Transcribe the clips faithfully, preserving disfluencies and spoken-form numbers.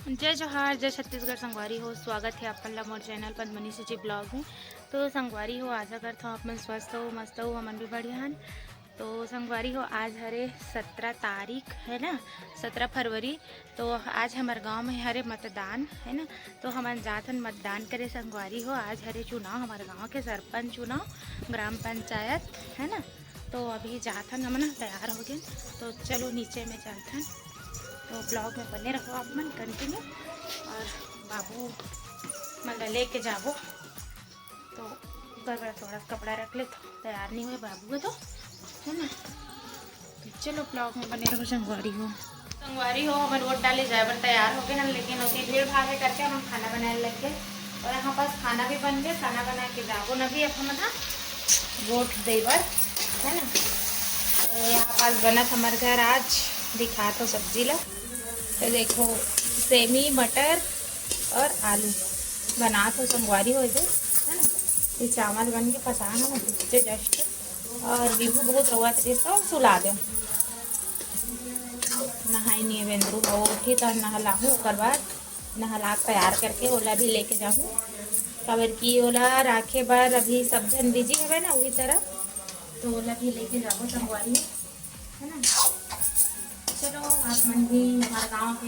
जय जोहार, जय छत्तीसगढ़ संगवारी हो, स्वागत हे अपन ला मोर चैनल पद्मनी सूची ब्लॉग में। तो संगवारी हो, आशा करथव आप मन स्वस्थ हो, मस्त हो, हमन भी बढ़िया हन। तो संगवारी हो, आज हरे सत्रह तारीख है ना, सत्रह फरवरी। तो आज हमर गांव में हरे मतदान है ना, तो हमन जाथन मतदान करे संगवारी हो। आज हरे चुनाव, हमर गांव के सरपंच चुनाव, ग्राम पंचायत है ना। तो अभी जाथन हमन, तैयार हो गए, तो चलो नीचे में जाथन। तो ब्लॉग में बने रहो आप मन कंटिन्यू। और बाबू मन ला लेके जाबो, तो ओकर बर थोड़ा सा कपड़ा रख लेथव, तैयार नहीं हुए बाबू है तो, है ना। तो चलो ब्लॉग में बने रहो संगवारी हो। संगवारी हो, हमन वोट डाले जाए बर तैयार हो गए हन, लेकिन ओती भीड़ भाड़ है करके हमन खाना बनाए लग गए। और यहाँ पास खाना भी बन गए, खाना बना के जाबो न भी अब हमन ह वोट दे बर, है ना। तो यहाँ पास बनत हमर घर आज, दिखात हो सब्जी ला। तो देखो, सेमी, मटर और आलू बनात हो संगवारी हो, एदे, है ना। ये चावल बन के पसान हो, जस्ट। और विभू बहुत रोवत रहिस, तो सुला दे। नहाई नहीं है बेंदरू, वो उठी तो नहलाहूँ, ओकर बाद नहला के तैयार करके ओला भी लेके जाहूँ, काबर कि ओला राखे बर अभी सब झन बिजी हवे ना, वही तरह, तो ओला भी लेके जाबो संगवारी, है ना। चलो, आप मन भी हमारे गांव के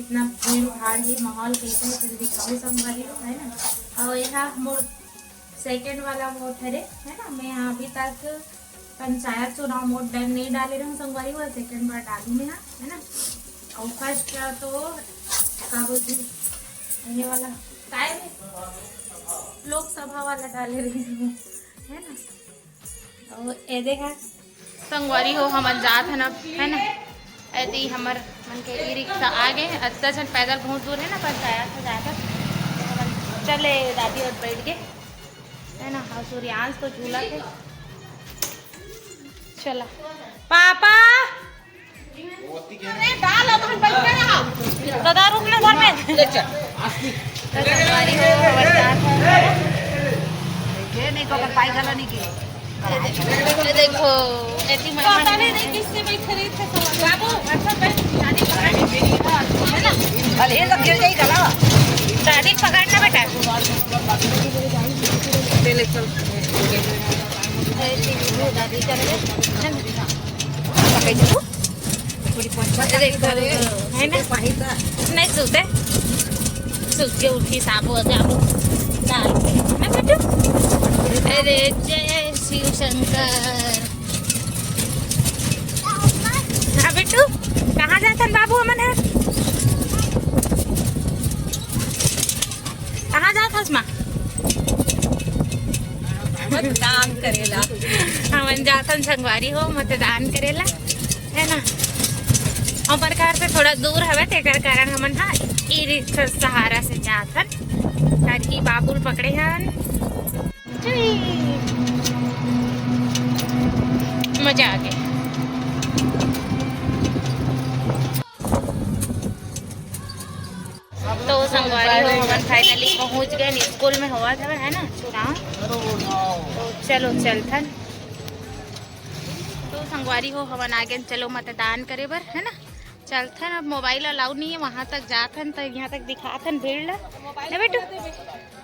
इतना भीड़ भाड़ ही माहौल कैसे है, तुम दिखाओ संगवारी हो, है ना। और यहाँ मोर सेकंड वाला वोट हरे, है ना। मैं यहाँ अभी तक पंचायत चुनाव वोट डर नहीं डाले रहूँ संगवारी हो, सेकंड बार डालू मैं यहाँ, है ना। और फर्स्ट तो का बोलती, ये वाला काय रे, लोकसभा वाला डाले रही हूँ, है ना। और ये देखा संगवारी हो, हमन जात हन अब, है ना। ऐती हमर मन के ई रिक्शा आ गए, अतना झन पैदल बहुत दूर है ना, पंचायत से जाकर चले दादी और बैठ गए, है ना। और सूर्यांश तो झूला थे। चला पापा, अरे, डाल, अब हम बैठ के रहा। दादा, रुक ना, घर में। ले चल। तो संगवारी हो, हमर साथ है। ये नहीं तो अगर पाई गला नहीं की। ये देखो, ऐसी पता नहीं, नहीं किससे बैठ रही थे सब। बाबू, अच्छा, बैठ, शादी पकड़। है ना? भले ये सब गिर जाई गला। शादी पकड़ना बेटा। ले, ले चल। ऐसी दादी कर ले। पकड़ दो। थोड़ी पहुंच है ना? नहीं सूते, सूत के उठी साबू, जाबू। दाल। ना बेटू? अरे जय शिव शंकर। हाँ बेटू, कहाँ जाथन बाबू हमन ह? कहाँ जात हस माँ? मतदान करेला। हमन जाथन संगवारी हो मतदान करेला, है ना। हमर घर से थोड़ा दूर हवे, तेकर कारण हमन हा ई रिक्शा सहारा से जाथन, ताकि बाबू ल पकड़े हन। मजा आ गया। तो संगवारी हो, हमन finally पहुंच गए स्कूल में, होवत हवे, है ना, चुनाव। तो चलो चलथन। तो संगवारी हो, हमन आ गए, चलो मतदान करे बर, है ना, चलथन। अब मोबाइल अलाउ नहीं है, वहां तक जाथन तो यहाँ तक दिखाथन भीड़ ला, ना बेटू।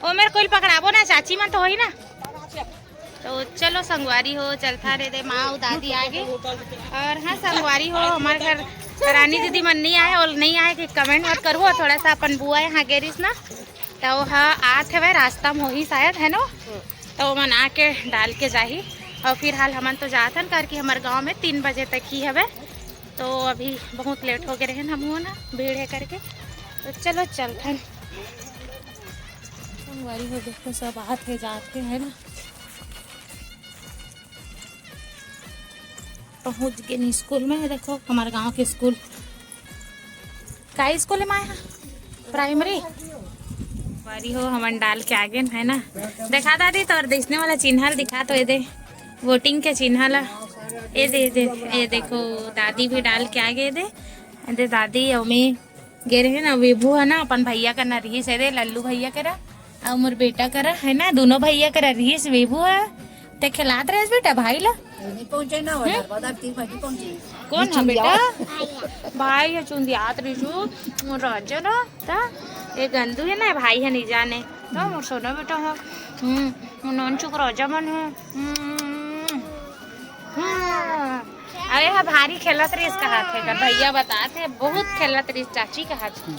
ओ मेरे कोई पकड़ाबो ना, चाची मन तो होही ना। तो चलो संगवारी हो, चलथा रे दे माँ अउ दादी आगे। और हाँ संगवारी हो, हमारे घर रानी दीदी मन नहीं आए और नहीं आए कि कमेंट मत करूँ। थोड़ा सा अपन बुआ यहाँ गे रिस ना, तो हाँ आत हवे रास्ता में होही शायद, है नो। तो मन आके डाल के जाही। और फिलहाल हमन तो जाथन करके हमारे गांव में तीन बजे तक ही हवे। तो अभी बहुत लेट हो गए रहे हम ना, भीड़ है करके। तो चलो चलथन। संगवारी हो देखो, सब आत है जात है, है ना। पहुंच गए स्कूल में, देखो हमारे गांव के स्कूल। का स्कूल है माया? प्राइमरी। संगवारी हो, हमन डाल के आगे है ना। देखा दादी, तोर दिसने वाला चिन्हा ल दिखा तो, ये दे वोटिंग के चिन्हा ला। ये दे, ये दे, ये देखो दादी भी डाल के आगे, ये दे, ये दे दादी अउ मैं गे रहे ना, विभू है ना, अपन भैया करा रिहिस, एदे लल्लू भैया करा, अउ मोर बेटा करा, है ना, दोनों भैया करा रिहिस विभू है, ते खिलात रहे बेटा भाई ला? नहीं पहुंचे ना, वो दरवाजा तीन बजे पहुंचे। कौन है बेटा? भाई है चुंदियात रिशु, राजा ना ता। ये गंदू है ना, भाई है नहीं जाने। तो मोर सोना बेटा है। हम्म, नॉन चुक राजा मन है। हम्म। हम्म। अरे हा भारी खेलत रहिस कहाथे, कर भैया बताथे बहुत खेलत रहिस चाची कहाथे।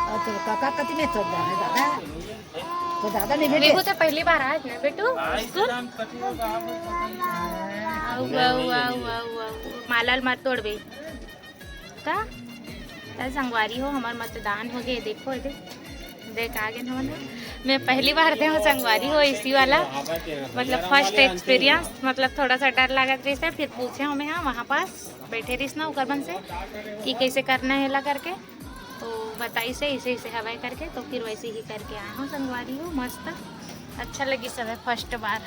और तो काका कति में चल रहा है दादा? तो दादा नहीं भेजे। देखो तो पहली बार आए ना बेटू स्कूल। आऊ, आऊ, आऊ, आऊ, आऊ। माला ल मत तोड़बे। का? त संगवारी हो, हमर मतदान हो गए। देखो एदे, देख आ गए हमन। मैं पहली बार दे हूँ संगवारी हो एसी वाला, मतलब फर्स्ट एक्सपीरियंस, मतलब थोड़ा सा डर लागत रहिस हे। फिर पूछे हूँ मैं, हाँ, वहाँ पास बैठे रहिस ना ओकर मन से कि कैसे करना है ला करके, तो बताइस हे ऐसे ऐसे हवाई करके, तो फिर वैसे ही करके आए हूँ संगवारी हो। मस्त अच्छा लगिस हवे फर्स्ट बार।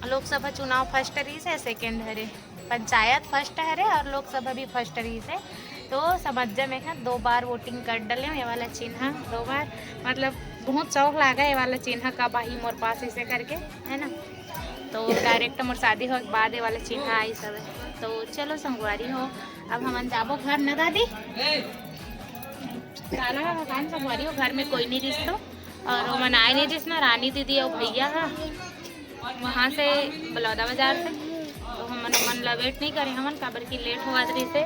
लोकसभा चुनाव फर्स्ट रहिस हे, सेकंड हरे, पंचायत फर्स्ट हरे और लोकसभा भी फर्स्ट रहिस हे। तो समझ जा, मैं हा दो बार वोटिंग कर डले हूँ। ये वाला चिन्ह दो बार, मतलब बहुत शौक लागा ये वाला चिन्ह कब आही मोर पास, ऐसे करके, है ना। तो डायरेक्ट मोर शादी हो के बाद ये वाला चिन्ह आइस हवे। तो चलो संगवारी हो, अब हमन जाबो घर न दादी। गाना का भगवान संगवारी हो, घर में कोई नहीं रिस तो, और ओमन आए नहीं रिस ना, रानी दीदी और भैया हा वहाँ से बलौदा बाजार से। तो हमन ओमन ला वेट नहीं करे हमन, काबर कि लेट होवत रहिस हे।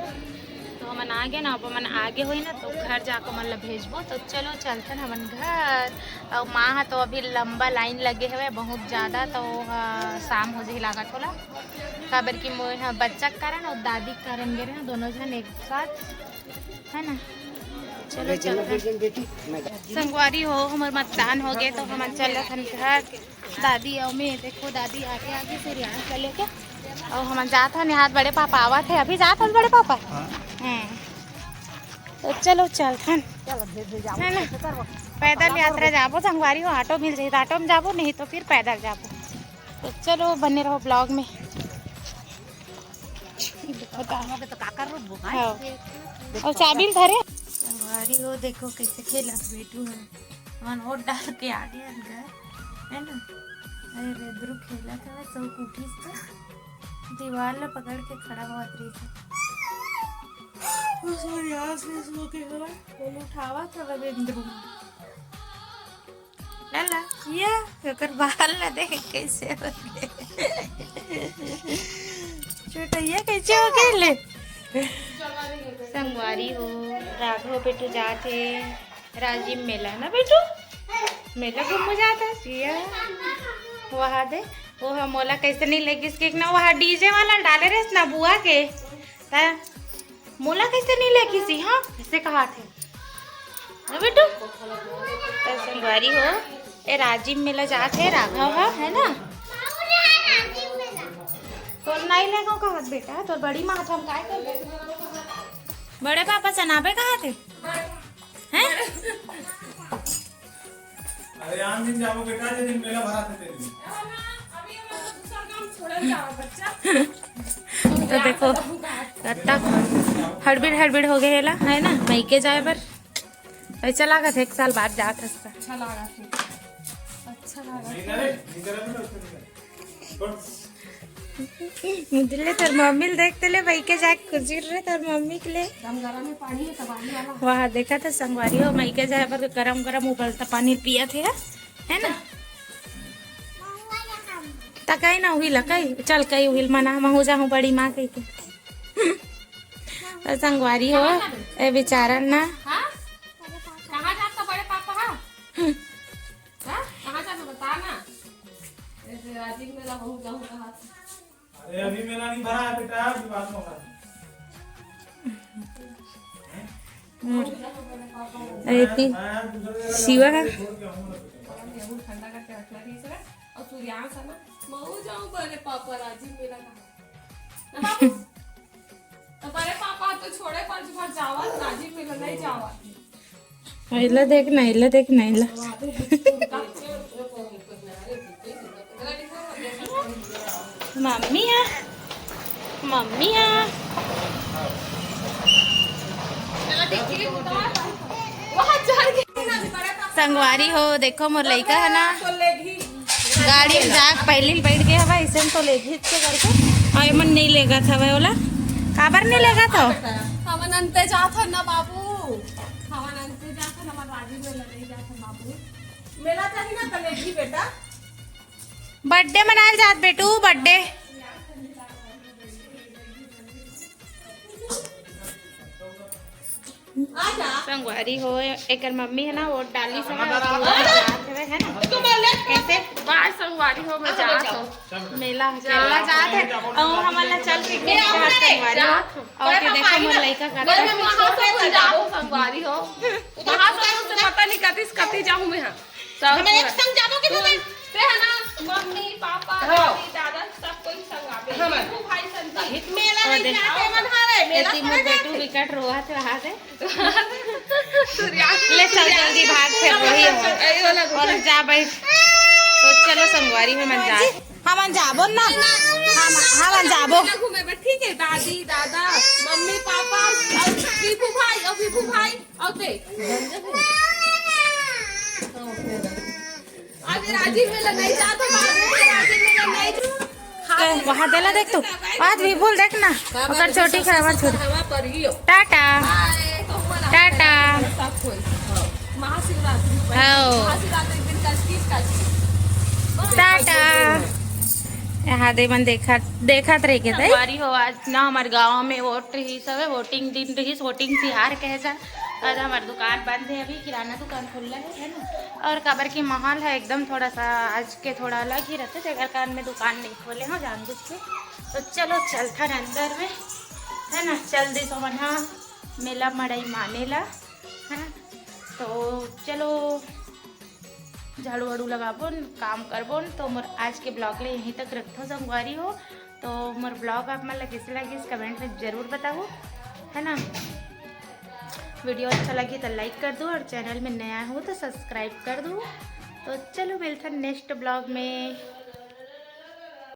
तो हमन आ गए ना, अब हमन आगे होई ना तो घर जाके ओमन ला भेजबो। तो चलो चलथन हमन घर। और माँ हा तो अभी लंबा लाइन लगे हवे बहुत ज़्यादा, तो ओहा शाम हो जाही लागत होला, काबर कि मोर हा बच्चा के कारण और दादी के कारण गे रहे दोनों झन एक साथ, है ना। चलो चलथन। संगवारी हो, हमर मतदान हो गए तो हमन चलत हन घर। दादी और मैं, देखो दादी आगे आगे सूर्यांश ला लेके, और हमन जात हन। यहाँ बड़े पापा आवत हे, अभी जात हन बड़े पापा। हाँ। हम्म। तो चलो चलथन, है ना। पैदल यात्रा जाबो संगवारी हो, ऑटो मिल जाही तो ऑटो में जाबो, नहीं तो फिर पैदल जाबो। तो चलो बने रहो ब्लॉग में। बता। हम लोग तो का कर रो भाई? हाँ। और चाबी ल धरे। संगवारी हो, देखो कैसे खेलत बेटू है। मन वोट डाल के आ गए घर, है ना। अरे रेंद्रू खेलत हवे, सो उठिस तो दीवार ला पकड़ के खड़ा होत रहिस। ओ सॉरी, आज से सो के हवे। बोल उठावत हवे रेंद्रू। लाला, ये ओकर बाल ला देख कैसे हो गए। छोटा, ये कैसे हो गए ले? संगवारी हो, राघव बेटू जात हे राजिम मेला ना बेटू, मेला घूमो जात हे। ये वहाँ दे, वो हम मोला कैसे नहीं लेगिस के ना, वहाँ डीजे वाला डाले रहे ना बुआ के, ता मोला कैसे नहीं लेगिस ही, हाँ, कैसे कहा थे ना बेटू? तो संगवारी हो, ए राजिम मेला जात हे राघव हा, है ना? तो नहीं लेगो कहत बेटा, तोर बड़ी माँ हम काय कर बड़े पापा चनाबे कहत हे, हैं? अरे आन दिन जाबो बेटा, जे दिन मेला भरा थे तेरे दिन। तो देखो कत्ता हड़बिड़ हड़बिड़ हो गए हेला, है ना, मइके जाए बर। ऐसा लागत हे एक साल बाद जात हस। अच्छा लागत हे, अच्छा लागत हे। मुझे ले तोर मम्मी ल देख, तेले मइके जाए खुशी रे तोर मम्मी के ले। गरम गरम में पानी है, तबाली वाला। वाह, देखा तो संगवारी हो, मइके जाए बर गरम गरम उबलता पानी पिया थे, है ना? तकाई ना उहिल, कई चल, कई उहिल मना, महू जाहूँ बड़ी माँ कही के। और संगवारी हो, ए बेचारा ना। हाँ? कहाँ जाता बड़े पापा? हाँ? हाँ? कहाँ जाता बता ना। ऐसे राजीव मेला बहुत जाऊँ कहा। अरे अभी मेला नहीं भरा है बेटा, अभी बाद में भरा। अरे ती शिवा। ठंडा करके रखना ठीक से। और सूर्यांश है ना, महू जाऊँ बड़े पापा राजीव मेला कहा। तो बड़े पापा तो छोड़े पर जो जावा राजीव मेला नहीं जावा। इला देख ना, इला देख ना, इला। मम्मी आ, मम्मी आ। संगवारी हो, देखो मोर लइका है ना। गाड़ी में जाके पहली बैठ गए हवा, इसे तो ले घींच के करके। और ये मन नहीं लेगा था वह वाला, काबर नहीं लेगा था? हमन अंते जात हन ना बाबू, हमन अंते जात हन, हमर राजी में लड़ाई जात हन बाबू। मेला जाही ना, त लेगी बेटा। बर्थडे मनाल जात बेटू, बर्थडे। संगवारी हो, एकर मम्मी है ना, वो डाली से ना, वो जात हवे, है ना? कैसे? बाय संगवारी हो, मैं जात हूँ। मेला, मेला जात है। और हमन ला चल पिकनिक जात संगवारी हो। और ये देखो, मोर लइका का संगवारी हो। कहाँ से, से पता नहीं कति से कति जाऊँ मैं, हाँ। सब हमें एक पूरा। संग जाबो कि तू, नहीं? ते है ना, मम्मी, पापा, हाँ। दादी, दादा, सब कोई संग आबे। हाँ। दीपू भाई संग। मेला और नहीं देख, जाते मन हारे, मेला एती मोर करे बेटू जाते। विकट रोवत हे वहाँ से। सूर्या। ले चल जल्दी भाग, फिर वही हो। अरे वाला और जा बैठ। तो चलो संगवारी में मन जा। हमन जाबो ना। हम, हमन जाबो। घूमे बर, ठीक है, दादी, दादा, मम्मी, पापा, और दीपू भाई, और विभू भाई, और ते। अभी राजीव मेला नहीं जाता, राजीव मेला नहीं जाता। तो वहाँ देला देख तू, आज विपुल देख ना, ओकर चोटी खराब है, छोटी। टाटा। टाटा। महाशिवरात्रि पर। हाँ। महाशिवरात्रि के दिन कचकी, कचकी। टाटा। यहाँ दे मन देखत, देखत रह के दे। संगवारी हो, आज ना हमारे गांव में वोट रही सब, वोटिंग दिन रही, वोटिंग तिहार कहे जा। आज हमार दुकान बंद है, अभी किराना दुकान खुला है, है ना? और काबर के माहौल है एकदम थोड़ा सा आज के थोड़ा अलग ही रहते, जेकर कारण मैं दुकान नहीं खोले हूँ जानबूझ के। तो चलो चलथन अंदर में, है ना? चल दे सोमन हा मेला मड़ई माने ला, है ना? तो चलो झाड़ू वाड़ू लगाबोन, काम करबोन। तो मोर आज के ब्लॉग ले यहीं तक रखथो संगवारी हो। तो मोर ब्लॉग आप मन ला कैसे लगिस कमेंट में जरूर बताओ, है ना? वीडियो अच्छा लगी तो लाइक कर दो और चैनल में नया हो तो सब्सक्राइब कर दो। तो चलो मिलथन नेक्स्ट ब्लॉग में।